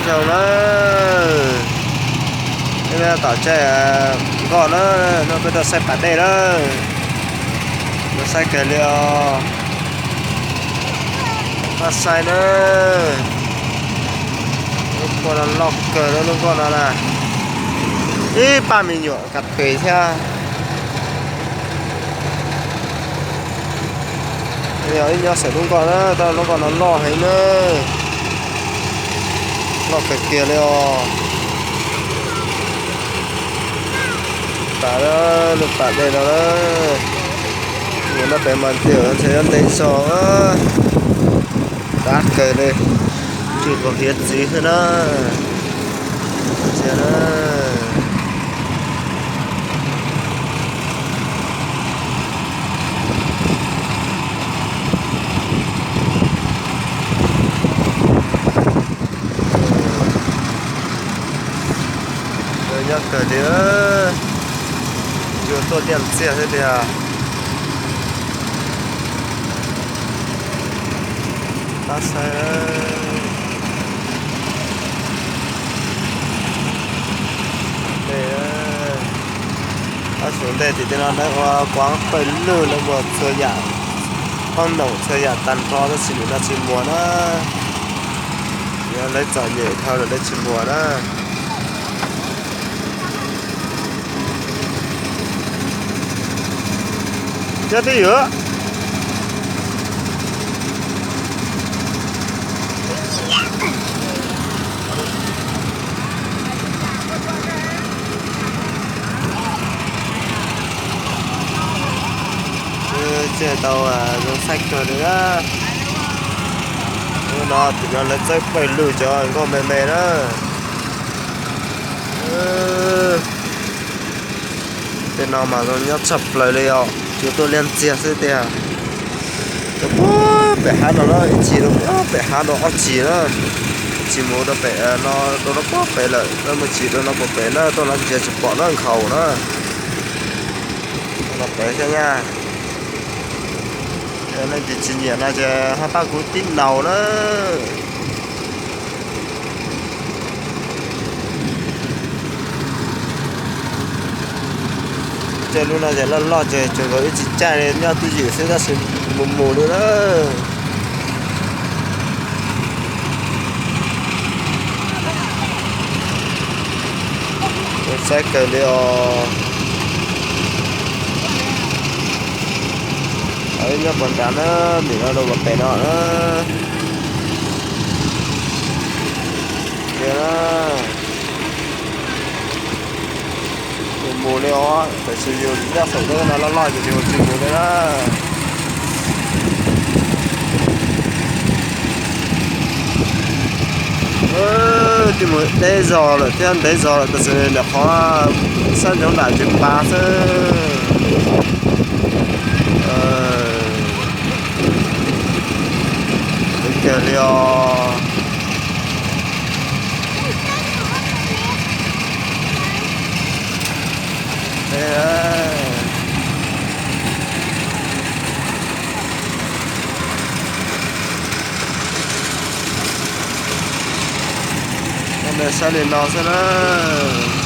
Zoo na, peb tom tsev nkoj na, no peb rau saib pas dej na, rau saib kawg li os. Pab saib na, lub nkoj no loj kawg na, lub nkoj no na, ib pab me nyuam kas pes thiab. Yog ib nyob saum lub nkoj na, tab lub nkoj no loj heev na, loj kawg kiag li os. Pas, lub pas dej no na, mus no pem mas ntshe yuav ntev zog, dab kawg li, tsuas kom hiav txwv xwb na. Nyob kawg li, ntsuag tuaj liaj ntxiag xwb tiag. Pab saib, pab saib ntej tim tej no lawv ua kuav pawg lug, lawv muag txhua yam, qoob noom txhua yam tag nrho tab sis nim no tsis muag na. Yog lawv txom nyem dhau lawm lawv tsis muag na. Cov twb ywm. Tsis tau zoo saib kawg li na. Ub no tim no lawv txawb pawg lug cov nkoj me me na. Tej no mas zoo nyob tshaj plaws li os, tsuas tuaj liaj ntxiag xwb tiag. Rau puag pem hav no na, ib txhis rau puag pem hav no ob txhis na. Ib txhis mus rau pem no, rau no puag pem lawm, mus txhis rau no puag pem na, tuaj no ntsia tsis pom na, nkhaus na. Tuaj no pem thiab nyab. Leej twg tsis nyiam no ces ho pab kuv tib ntaus na. Tej lub no ces loj loj ces tsuas nkaus ib txhis caij li nyob twj ywm xwb tab sis mus mus li na. Saib kawg li os. Nyob puag nrad na, nim no rau puag pem no na. Mus mus li os, tam sis yus nyob saum lub no loj loj ces yus tsis mus li na. Twb mus deb zog lawm thiab ntev zog lawm tab sis nyuam qhuav sab ntsoov nram tsis pas xwb. Kawg li os. Saib li no xwb na.